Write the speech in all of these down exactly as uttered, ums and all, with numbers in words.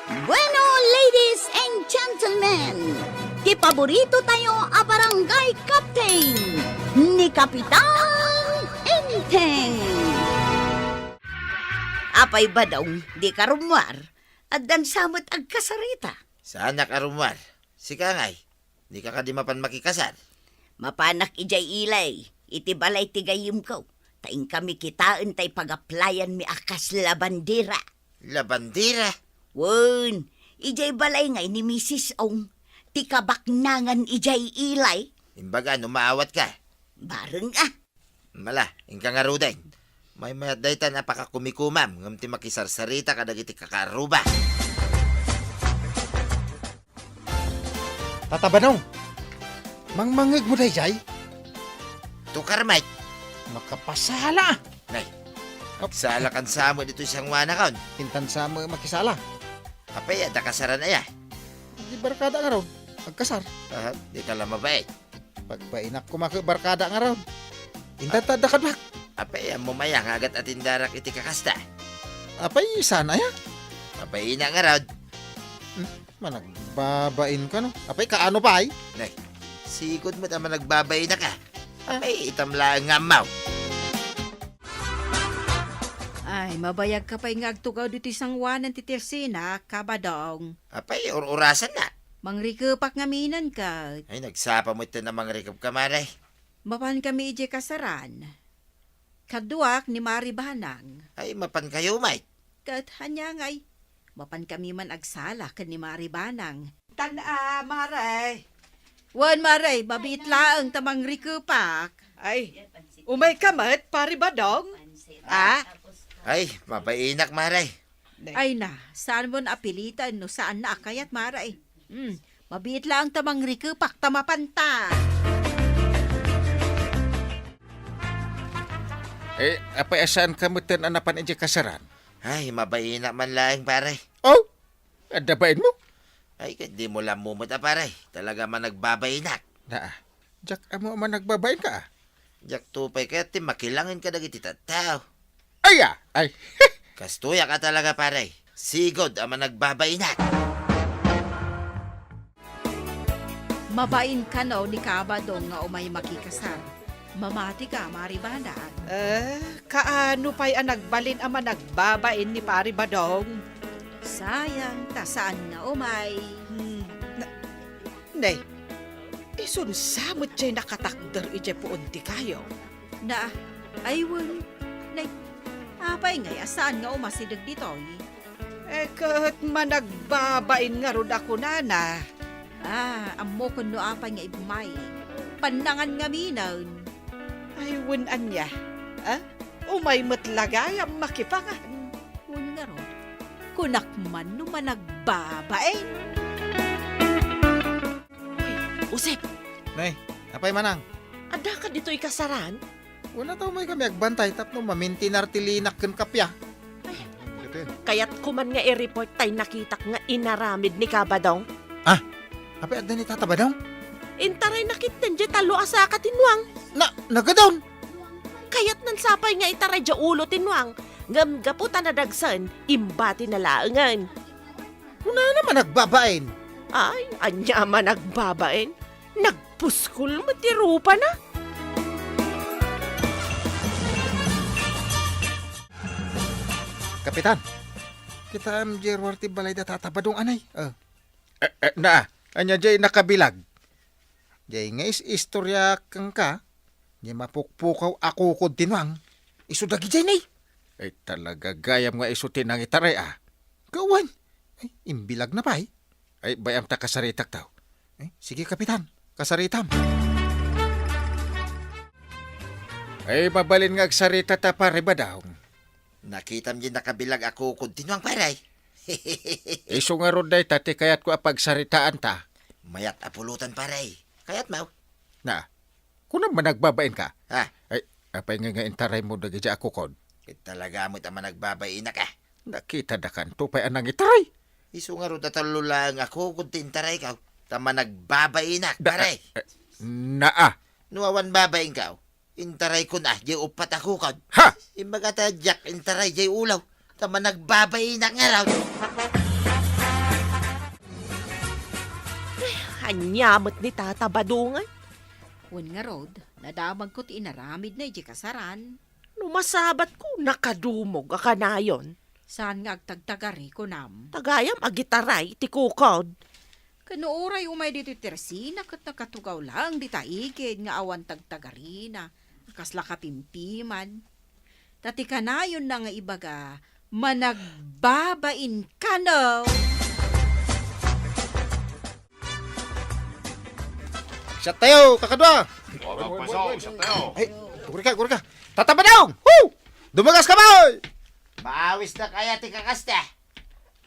Bueno, ladies and gentlemen, ti paborito tayo a barangay captain, ni Kapitan Enteng. Apay, Badong, dika rummuar? Addan sa met agkasarita. Saanak a rummuar. Sika ngay, dika kadi mapan makikasar? Mapanak idiay Ilay, iti balay ti gayyemko. Ta inkami kitaen ta ipagaplayanmi a kas labandera. Labandera? Wen, idiay balay ngay ni Misis Ong, ti kabaknangan idiay Ilay. Imbaga no maawatka? Bareng a. Mala, inka ngaruden. Maymayat daytan a pakakumikumam ngem ti makisarsarita kadagiti kakaarruba. Tata Badong, mangmangngegmo daydiay? Tukar met. Makapasala! Nay, agsalakan sa met ditoy sangoanakon. Intan sa met makisala. Apay, adda kasaran aya? Di barkada ngarud, agkasar. Aha, dika la mabait. Pagbainak koma ket barkada ngarud. Intan ta adda kaduak. Apay, ammom aya nga agat-atindarak iti kakasta? Apay, saan aya? Mabainak ngarud. Hmm, managbabain kano. Apay, kaano pay? Nay, sigud met a managbabainaka. Ah. Apay, itam laeng nga ammaw. Ay, mabayagka pay nga agtugaw ditoy sangoanan ti tersinak, Kabadong. Apay, ur-urasanna. Mangrikepak ngamin ket. Ay, nagsapa met ten a mangrikepka, Mare. Mapankami idiay kasaran. Kaduak ni Mari Banang. Ay, mapankayo met. Ket ania ngay, mapankami man agsala ken ni Mari Banang. Tan a, Mare. Wen, Mare, mabiit laeng ta mangrikepak. Ay, umayka met, Pari Badong? Ah? Ay, mabainak, Mare. Ay na, saan mon apilitan no saanna a kayat, Mare. Hmm, mabiit laeng ta mangrikepak ta mapanta. Eh, apay a saanka metten a napan idiay kasaran? Ay, mabainak man laeng, pare. Oh? Adda bainmo? Ay, ket dimo la ammo met a, pare. Talaga a managbabainak. Naa. Diak ammo a managbabainka, ah. Diakto pay kayat ti makilangen kadagiti tattao. Ay, ah! Ay! Kastoyak a talaga, pare. Sigud a managbabainak. Mabain kano ni Kabadong nga umay makikasar. Mamatika, Mari Banang. Eh, kaano pay a nagbalin a managbabain ni Pari Badong? Sayang, ta saan nga umay. Hmm, na-, ne, isunsa met jay nakatakder idiay puon ti kayo? Na, ay wen, ne, apay ngay a saan nga umasideg ditoy? Eh, ket managbabain ngarud a kunana. Ah, ammokon no apay nga immay. Pannangan ngaminen. Ay, wen ania? Ah? Umay met la gayam makipangan. Wen ngarud, kunak man no managbabain. Uy, Usep! Nay, apay manang? Addaka ditoy kasaran? Wen a ta umay kami agbantay tapno mamintinar ti linak ken kappia. Ay, kayatko man nga i-report tay nakitak nga inaramid ni Kabadong. Ah, apay adda ni Tata Badong? Intarayna ketdin diay tallo a saka ti nuang. Na, nagadon? Kayatnan sapay nga itaray diay ulo ti nuang. Ngem gapu ta nadagsen, imbatina laengen. Kunana managbabain. Ay, ania a managbabain? Nagpuskol met ti rupana. Kapitan, kitaem diay ruar ti balay da Tata Badong, anay. Eh. Eh, eh, na, ania diay nakabilag? Diay nga is-istorya kenka, diay mapukpukaw a kukod ti nuang. Isu dagidiay, nay. Ay, talaga gayam nga isu ti nangitaray, ah. Kawan. Ay, imbilagna pay. Ay, bay-am ta kasaritak, taw. Ay, sige, Kapitan. Kasaritam. Ay, mabalin nga agsarita ta, Pare Badong. Nakitam diay nakabilag a kukod ti nuang, pare. Isu ngarud dayta ti kayatko a pagsaritaanta. Mayat a pulotan, pare. Kayatmo? Na, kunam managbabainka? Ha? Ay, apay ngay nga intaraymo dagidiay a kukod? Ket talaga met a managbabainak, ah. Nakitadakanto pay a nangitaray. Isu ngarud a tallo laeng a kukod ti intarayko, ta managbabainak, da-, pare. Eh, naa. No awan babainko, intaraykon a diay uppat a kukod. Ha? Imbaga ta diak intaray diay ulo, ta managbabainak ngarud. Ania met ni Tata Badong, ay? Wen ngarud, nadamagko ti inaramidna idiay kasaran. No masabatko, nakadumog a kanayon. Saan nga agtagtagari, kunam? Tagayam, agitaray ti kukod. Ken no uray umay ditoy tersina ket nakatugaw laeng dita igid nga awan tagtagarina, a kasla kapimpiman. Ta ti kanayonna nga ibaga, managbabain kano. Siat tayo, kakadua. Wen, wen, wen, wen. Siat tayo. Ay, guri ka, guri ka. Tata Badong! Woo! Dumagas ka, boy! Maawis na kaya ti kakasta?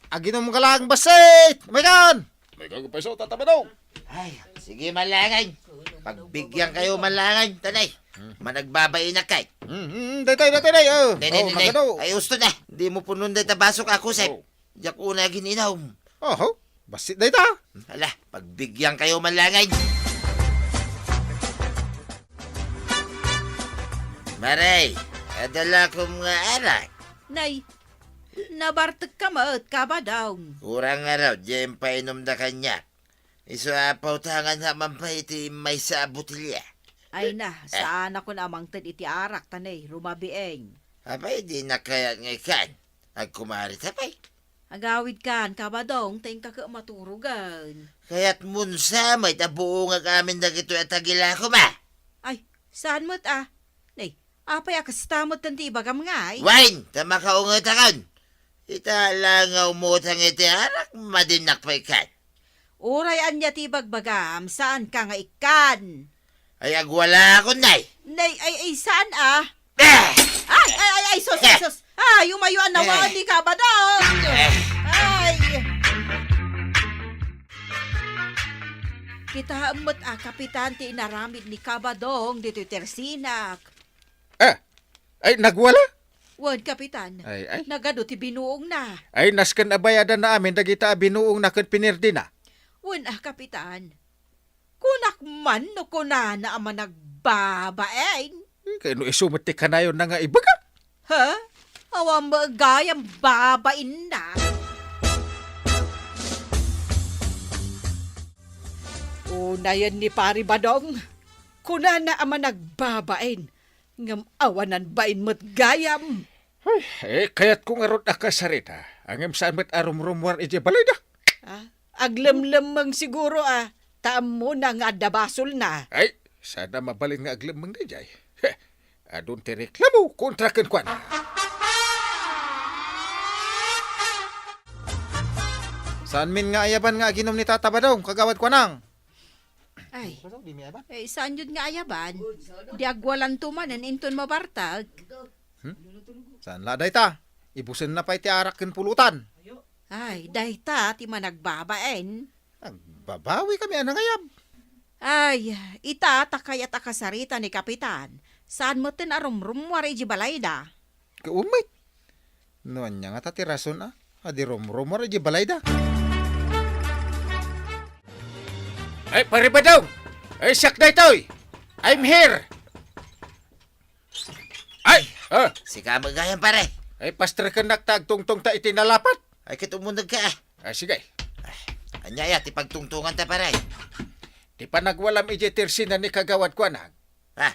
Aginom ka lang, basit! May kan! May kan, paiso, Tata Badong. Ay, sige, malangan. Pagbigyan kayo, malangan. Tanay, managbabain na kay. Hmm, hmm, daytay, daytay, day. Oh, Nay, nay, oh, nay, nay. Nagano? Ay, usto na. Di mo punon dayta baso ka, kusep. Oh. Diak una gin-inom. Oho, basit dayta. Ala, pagbigyan kayo, malangan. Maray, adala kom nga arak. Nay, nabartek ka met, Kabadong. Kurang nga raw, di painom da kaniak. Isu a pautangan na man pay iti maysa a botelya. Ay na, eh, saan ako namangted iti arak, tanay, rumabieng. Apay, di na kayat nga ikan. Agkumari ta pay. Agawid kan, Kabadong, ta inka ket maturogan. Kayat mo sa met a buong agamin dagitoy a tagilako, ma? Ay, saan met a? Nay, apay a kasta met ti ibagam ngay? Wen, ta makaungetakon. Ita la nga umutang iti arak, madinnak pay kan. Uray ania ti ibagbagam, saan ka nga ikkan? Ay, agwala akon, nay. Nay, ay, ay, saan a? Eh! Ay, ay, ay, ay, sus, ay, sus. Ay, umayo a nawaan ni Kabadong. Eh. Ay. Kitaem met a, Kapitan, ti inaramid ni Kabadong ditoy tersinak. Ah, ay, nagwala? Wen, Kapitan. Ay, ay. Nagadu ti binuongna. Ay, nasken a bayadanna amin dagita a binuongna ket pinirdina. Wen, ah, Kapitan. Kunak man no kunana a managbabain. Eh, kay no isu met ti kanayonna nga ibaga. Ha? Awan met gayam babainna. Unayen ni Pari Badong, kunana a managbabain, ngem awanan bain met gayam. Ay, eh, kayatko ngarud a kasarita, ngem saan met a rumrumuar idiay balayda. Ah, aglemlemmeng siguro a, ta ammona nga adda basolna. Ay, saan a mabalin nga aglemeng daydiay. Heh, adun ti reklamo kontra kenkuana. Saanmin nga ayaban nga aginom ni Tata Badong, Kagawad Kuanang? Ay. Baso, di mi ayaban? Eh, saan yun nga ayaban? Di agwalanto manen inton mabartag. Hmm? Saan la dayta? Ibusenna pay ti arak ken pulutan. Ay, dayta ti managbabain. Nagbabawi kami a nangayab. Ay, ita ta kayat a kasarita ni Kapitan. Saan metten a rumrumuar iji balayda? Kaumay. No ania ngata ti rason a, a di rumrumuar iji balayda? Ay, Pare Badong! Ay, siak daytoy! I'm here! Ay! Ah! Sika met gayam, pare. Ay, pastreken nak ta agtungtong ta iti nalapat. Ay, ket umuneg ka, ah. Ah, sige. Ay, ania aya ti pagtungtongan ta, pare? Ti panagwalam iji tersina ni Kagawad Kuanang. Ha?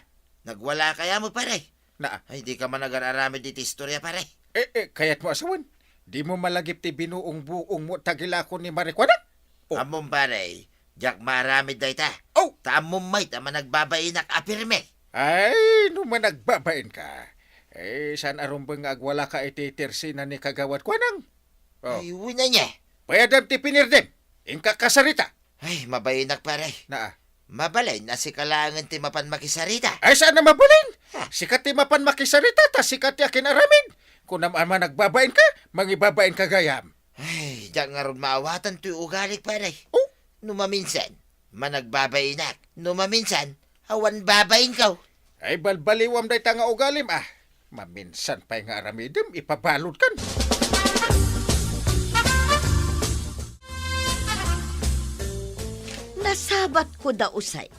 Nagwala kaya mo, pare? Na. Ay, di ka man agar-aramid iti istorya, pare. Eh, eh, kayat mo asawen? Di mo malagip ti binuong-buong mo tagilako ni Mari Kuanang? Oh. Ammom, pare, diak maaramid dayta. Oh! Ta ammom met a managbabainak a pirme. Ay, no managbabain ka. Eh, saan a rumbeng nga agwala ka iti tersina ni Kagawad Kuanang? Oh. Ay, wen ania? Bayadam ti pinirdem. Inka kasarita. Ay, mabainak, pare. Naa. Mabalin a sika laengen ti mapan makisarita. Ay, saan a mabalin? Ha? Sika ti mapan makisarita, ta sika ti akin-aramid. Kunam a managbabain ka, mangibabain ka gayam. Ay, diak ngarud maawatan toy ugalik, pare. Oh? No maminsan, managbabainak. No maminsan, awan babainko. Ay, balbaliwam dayta nga ugalim, ah. Maminsan pay nga aramidem, ipabaludkan. Nasabatko da usay.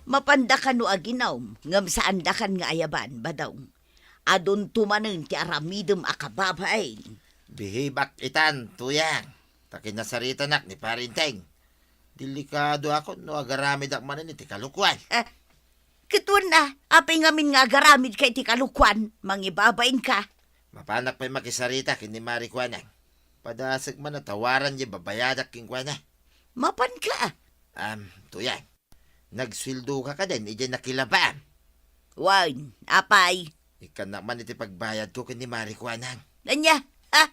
Mapanda kano aginom, ngem saandakan nga ayaban, Badong. Adunto manen ti aramidem a kababain. Bihibak itan, Tuyang. Ta kinasaritanak ni Pare Enteng. Delikadoakon no agaramidak manen iti kalokuan. Ah, ket wen a, apay ngamin nga agaramidka iti kalokuan? Mangibabainka. Mapanak pay makisarita ken ni Mari Kuanang. Padasek man a tawaran diay babayadak kenkuana. Mapanka. Am, Tuyang. Nagsueldoka kadin idiay nakilabaam? Wen, apay? Ikkannak man iti pagbayadko ken ni Mari Kuanang. Ania? Ha?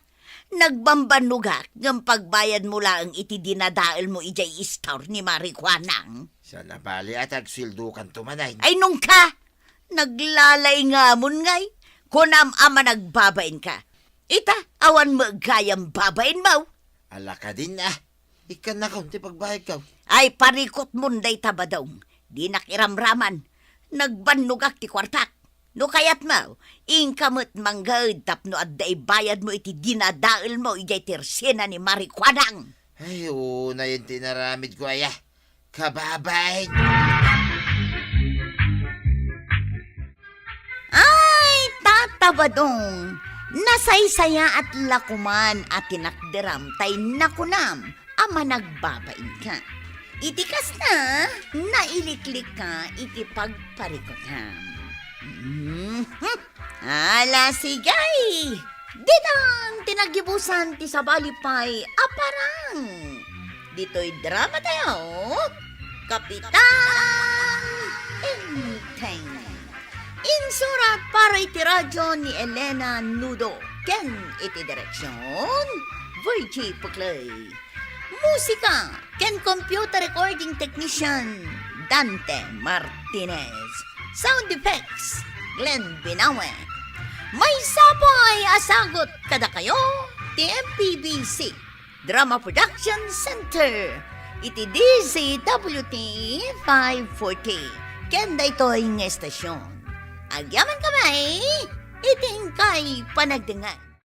Nagbambannogak ngem pagbayadmo laeng iti dinadaelmo idiay istor ni Mari Kuanang. Saan a bali a ta agsueldokanto manen. Ay, nungka! Naglalaingamon ngay. Kunam a managbabainka. Ita, awan met gayam babainmo. Ala kadin a. Ikkannakon ti pagbayadko. Ay, parikutmon dayta, Badong. Dinak iramraman. Nagbannogak ti kuartak. No kayatmo, inka met mangngeg tapno adda ibayadmo iti dinadaelmo idiay tersena ni Mari Kuanang. Ay, unayen ti inaramidko aya. Kababain. Ay, Tata Badong, nasaysayaat la koman a tinakderam tay nakunam a managbabainka. Iti kasta, nailiklikka iti pagparikutam. Mhm. Ala, sige! Ditan ti naggibusan ti sabali pay a parang. Ditoy drama tayo, Kapitan Enteng. Insurat para iti radyo ni Elena Nudo ken iti direksyon, Virgie Puclay. Musika ken computer recording technician, Dante Martinez. Sound effects, Glenn Binawe. Maysa pay a sagut kadakayo ti M P B C Drama Production Center iti D Z W T five forty ken daytoy nga estasyon. Agyamankami iti inkay panagdengngeg.